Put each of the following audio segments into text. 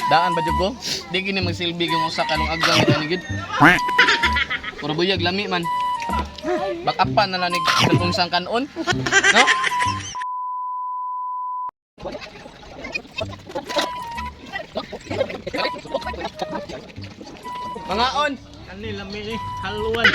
Daan ba jud ko? Di gini magsilbi yung usa kanong agang ito ni gid. Puro buyag lami man. Bakapan na lang ni kung sang kanon. No? Mga on. Ani lami eh, haluan.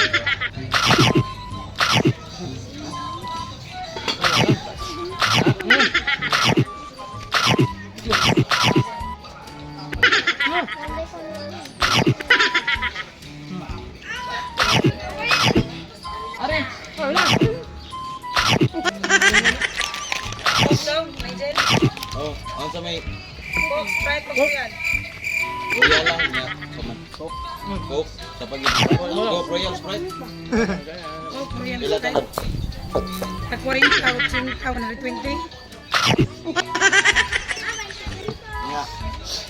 Are. Oh, ang sa may Coke, Sprite, pag yan. Royal lang niya. Sa man. Coke. Coke. Sa pag Coke Royal Sprite. Coke, Royal Pila Sprite. ka? Tag 40, 80, 120. Ya.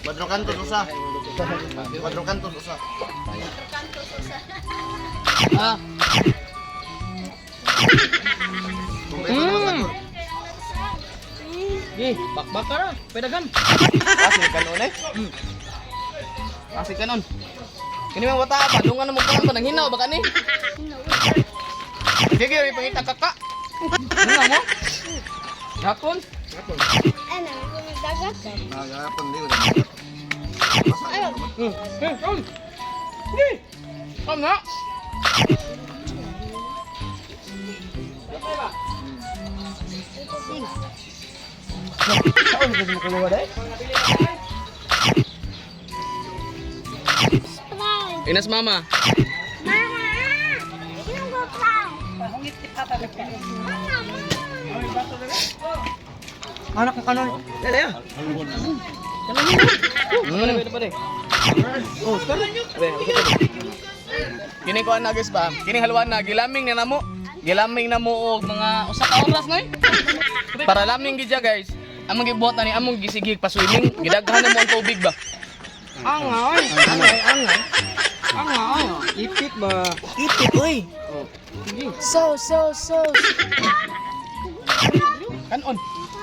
Badro kantos usa. Badro kantos usa. Ah. Mm. Gi, bakbak ka na. Pedagan. Kasi kanon eh. Kasi kanon. Kini man wata pa, dungan na mo pa pa nang hinaw ba kani? Sige, may pangita kaka. Ano mo? Gapon. Ano, nagdagat? Nagapon di ko. Ano? Eh, kom. Gi. Kom na. Sprite. Inas mama. Mama! Sino ko Sprite? Pahungit si Papa nagkaroon. Mama, mama! Anak ng kanon. Oh, Kini ko na guys ba? Kini haluan na gilaming na namo. Gilaming na mo og mga usa ka oras noy. Para laming gid siya, guys. Among gibuhat na ni among gisigig pa swimming, gidaghan na mo ang tubig ba. Angay! Angay, angay. Angay. Ipit ba? Ipit oy. So so so. Kanon.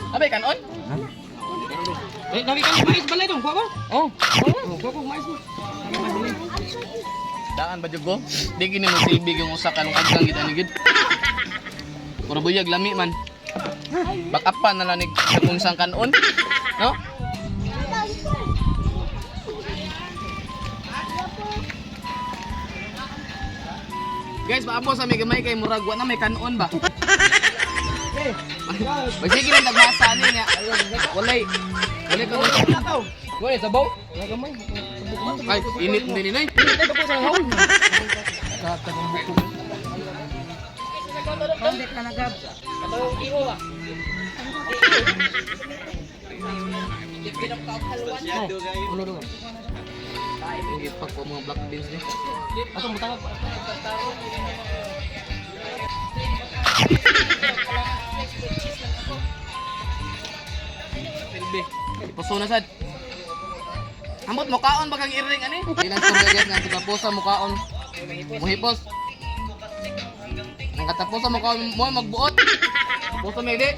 Abay kanon? Eh, lagi kang mais balay dong, kuha ba? Oh. Oh, kuha ko mais mo. Daan ba jud ko? Di gini mo silbi yung usa kanong agang gid ani gid. Puro buyag lami man. Bakapan na lang ni kung sang kanon. No? Guys, paabot sa may gamay kay murag wa na may kanon ba. Magsige lang tagbasa ani niya. Walay. Walay kanon. Walay sabaw. Ay, init din ni Nay. Hindi ka nagab. Ang gipak ko mga black beans ni. Ato mo tawag. Silbi. Puso na sad. Ambot mo kaon ba kang iring ani? Ilang turga guys nga katapusan mo kaon. Muhipos. Ang katapusan mo kaon mo magbuot. Puso may di.